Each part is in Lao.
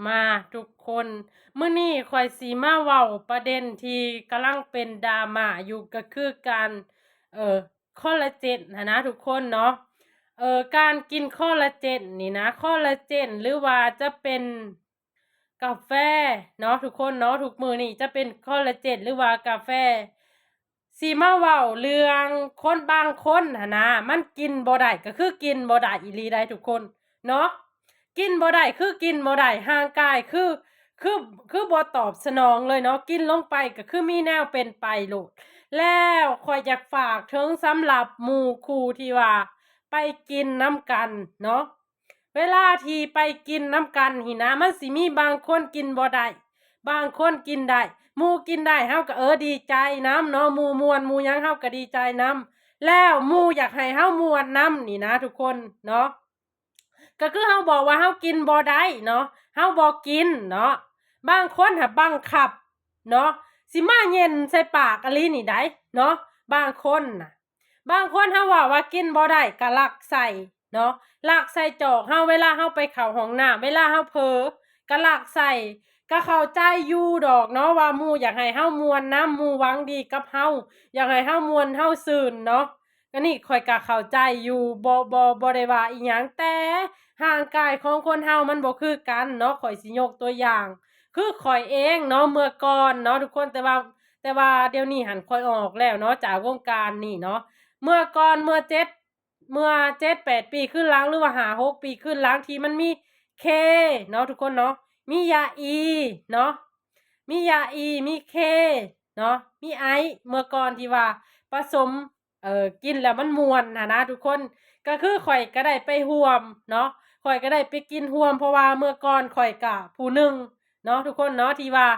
ມາທຸກຄົນ, ມື້ນີ້ຂ້ອຍຊິມາເວົ້າປະເດັນທີ່ກຳລັງເປັນດຣາມາຢູ່ ກໍຄືການ ເອີ ຄໍລາເຈນຫັ້ນນະທຸກຄົນເນາະ. ເອີ ການກິນຄໍລາເຈນນີ້ນະ, ຄໍລາເຈນ ຫຼືວ່າຈະເປັນກາແຟເນາະທຸກຄົນເນາະ, ທຸກມື້ນີ້ຈະເປັນຄໍລາເຈນ ຫຼືວ່າກາແຟ. ຊິມາເວົ້າເລື່ອງຄົນບາງຄົນຫັ້ນນະ ມັນກິນບໍ່ໄດ້ ກໍຄືກິນບໍ່ໄດ້ອີ່ຫຼີໄດ໋ທຸກຄົນເນາະ. ກິນບໍ່ໄດ້ຄືກິນບໍ່ໄດ້ ຮ່າງກາຍຄື ຄື ຄືບໍ່ຕອບສະໜອງເລີຍເນາະ, ກິນລົງໄປກໍຄືມີແນວເປັນໄປໂລດ. ແລ້ວຂ້ອຍຢາກຝາກເຖິງສຳລັບໝູ່ຄູ່ທີ່ວ່າໄປກິນນຳກັນເນາະ, ເວລາທີ່ໄປກິນນຳກັນຫັ້ນນະ ມັນຊິມີບາງຄົນກິນບໍ່ໄດ້ ບາງຄົນກິນໄດ້. ໝູ່ກິນໄດ້ ເຮົາກໍ ເອີ ດີໃຈນຳເນາະ, ໝູ່ມ່ວນໝູ່ຫຍັງ ເຮົາກໍດີໃຈນຳ. ແລ້ວໝູ່ຢາກໃຫ້ເຮົາມ່ວນນຳນີ້ນະທຸກຄົນເນາະ, ກໍຄືເຮົາບອກວ່າເຮົາກິນບໍ່ໄດ້ເນາະ, ເຮົາບໍ່ກິນເນາະ. ບາງຄົນຫາບັງຄັບເນາະ, ຊິມາເຢັນໃສ່ປາກອີ່ຫຼີນີ້ໄດ໋ເນາະ. ບາງຄົນນະ ບາງຄົນເຮົາເວົ້າວ່າກິນບໍ່ໄດ້ກໍລັກໃສ່ເນາະ, ລັກໃສ່ຈອກເຮົາ ເວລາເຮົາໄປເຂົ້າຫ້ອງນ້ຳ ເວລາເຮົາເຜີກໍລັກໃສ່. ກໍເຂົ້າໃຈຢູ່ດອກເນາະວ່າໝູ່ຢາກໃຫ້ເຮົາມ່ວນນຳ, ໝູ່ຫວັງດີກັບເຮົາ ຢາກໃຫ້ເຮົາມ່ວນເຮົາຊື່ນເນາະ. ອັນນີ້ຂ້ອຍກໍເຂົ້າໃຈຢູ່ ບໍ່ ບໍ່ ບໍ່ໄດ້ວ່າອີ່ຫຍັງ, ແຕ່ຮ່າງກາຍຂອງຄົນເຮົາມັນບໍ່ຄືກັນເນາະ. ຂ້ອຍຊິຍົກຕົວຢ່າງ ຄືຂ້ອຍເອງເນາະ ເມື່ອກ່ອນເນາະທຸກຄົນ, ແຕ່ວ່າ ແຕ່ວ່າດຽວນີ້ຫັ້ນຂ້ອຍອອກແລ້ວເນາະ ຈາກວົງການນີ້ເນາະ. ເມື່ອກ່ອນ ເມື່ອເຈັດ ເມື່ອເຈັດແປດປີຄືນຫຼັງ ຫຼືວ່າຫ້າຫົກປີຄືນຫຼັງ ທີ່ມັນມີເຄເນາະທຸກຄົນເນາະ, ມີຢາອີເນາະ, ມີຢາອີ ມີເຄເນາະ, ມີໄອ ເມື່ອກ່ອນທີ່ວ່າປະສົມ ເອີ ກິນແລ້ວມັນມ່ວນຫັ້ນນະທຸກຄົນ. ກໍຄືຂ້ອຍກໍໄດ້ໄປຮ່ວມເນາະ, ຂ້ອຍກໍໄດ້ໄປກິນຮ່ວມ ເພາະວ່າເມື່ອກ່ອນຂ້ອຍກະຜູ້ໜຶ່ງເນາະທຸກຄົນເນາະ ທີ່ວ່າ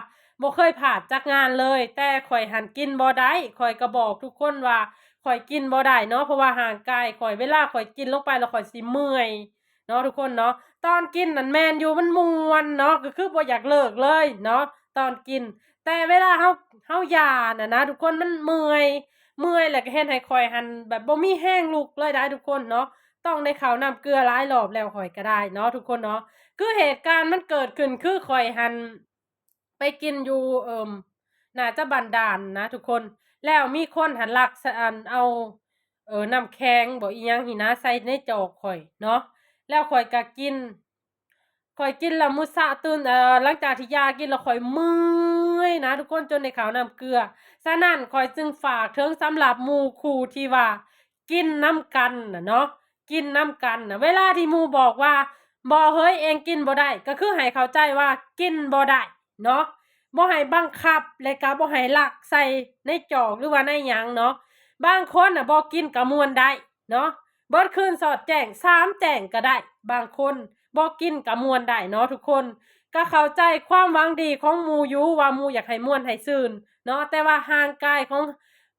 ບໍ່ເຄີຍພາດຈັກງານເລີຍ, ແຕ່ຂ້ອຍຫັ້ນກິນບໍ່ໄດ້. ຂ້ອຍກໍບອກທຸກຄົນວ່າຂ້ອຍກິນບໍ່ໄດ້ເນາະ, ເພາະວ່າຮ່າງກາຍຂ້ອຍ ເວລາຂ້ອຍກິນລົງໄປແລ້ວຂ້ອຍຊິເມື່ອຍເນາະທຸກຄົນເນາະ. ຕອນກິນນັ້ນແມ່ນຢູ່ ມັນມ່ວນເນາະ, ກໍຄືບໍ່ຢາກເລີກເລີຍເນາະຕອນກິນ, ແຕ່ເວລາເຮົາ ເຮົາຢານະນະທຸກຄົນ ມັນເມື່ອຍ ເມື່ອຍ ແລ້ວກໍເຮັດໃຫ້ຂ້ອຍຫັ້ນແບບບໍ່ມີແຮງລຸກເລີຍໄດ໋ທຸກຄົນເນາະ. ຕ້ອງໄດ້ເຂົ້ານ້ຳເກືອຫຼາຍລອບແລ້ວຂ້ອຍກໍໄດ້ເນາະທຸກຄົນເນາະ. ຄືເຫດການມັນເກີດຂຶ້ນ ຄືຂ້ອຍຫັ້ນໄປກິນຢູ່ ເອີ່ມ ໜ້າຈະບ້ານດ່ານນະທຸກຄົນ, ແລ້ວມີຄົນຫັ້ນລັກ ອັນ ເອົາ ເອີ ນ້ຳແຂງບໍ ອີ່ຫຍັງຫັ້ນນະ ໃສ່ໃນຈອກຂ້ອຍເນາະ, ແລ້ວຂ້ອຍກໍກິນ ຂ້ອຍກິນແລ້ວມື້ເຊົ້າຕື່ນ ເອີ ຫຼັງຈາກທີ່ຢາກິນແລ້ວຂ້ອຍເມື່ອຍນະທຸກຄົນ ຈົນໄດ້ເຂົ້ານ້ຳເກືອ. ສະນັ້ນຂ້ອຍຈຶ່ງຝາກເຖິງສຳລັບໝູ່ຄູ່ທີ່ວ່າກິນນຳກັນນະເນາະ, ກິນນຳກັນນະ ເວລາທີ່ໝູ່ບອກວ່າ ບໍ່ເຮີ້ຍ ເອງກິນບໍ່ໄດ້ ກໍຄືໃຫ້ເຂົ້າໃຈວ່າກິນບໍ່ໄດ້ເນາະ, ບໍ່ໃຫ້ບັງຄັບ ແລະກໍບໍ່ໃຫ້ລັກໃສ່ໃນຈອກ ຫຼືວ່າໃນຫຍັງເນາະ. ບາງຄົນນະບໍ່ກິນກໍມ່ວນໄດ້ເນາະ, ເບິດຄືນສອດແຈ້ງ ສາມແຈ້ງກໍໄດ້. ບາງຄົນບໍ່ກິນກໍມ່ວນໄດ້ເນາະທຸກຄົນ. ກໍເຂົ້າໃຈຄວາມຫວັງດີຂອງໝູ່ຢູ່ ວ່າໝູ່ຢາກໃຫ້ມ່ວນໃຫ້ຊື່ນເນາະ, ແຕ່ວ່າຮ່າງກາຍຂອງ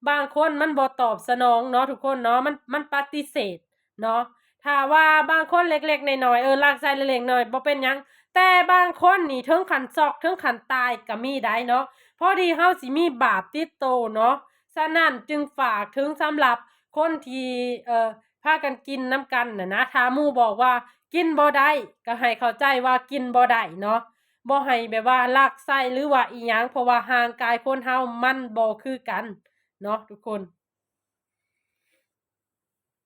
ບາງຄົນມັນບໍ່ຕອບສະໜອງເນາະທຸກຄົນເນາະ, ມັນ ມັນປະຕິເສດເນາະ. ຖ້າວ່າບາງຄົນເລັກໆນ້ອຍໆ ເອີ ລັກໃສ່ເລັກໆນ້ອຍໆ ບໍ່ເປັນຫຍັງ, ແຕ່ບາງຄົນນີ້ເຖິງຂັ້ນຊັອກ ເຖິງຂັ້ນຕາຍກໍມີໄດ໋ເນາະ. ພໍດີເຮົາຊິມີບາບຕິດໂຕເນາະ. ສະນັ້ນຈຶ່ງຝາກເຖິງສຳລັບຄົນທີ່ ເອີ ພາກັນກິນນຳກັນນະນະ, ຖ້າໝູ່ບອກວ່າກິນບໍ່ໄດ້ ກໍໃຫ້ເຂົ້າໃຈວ່າກິນບໍ່ໄດ້ເນາະ, ບໍ່ໃຫ້ແບບວ່າລັກໃສ່ ຫຼືວ່າອີ່ຫຍັງ ເພາະວ່າຮ່າງກາຍຄົນເຮົາມັນບໍ່ຄືກັນເນາະທຸກຄົນ.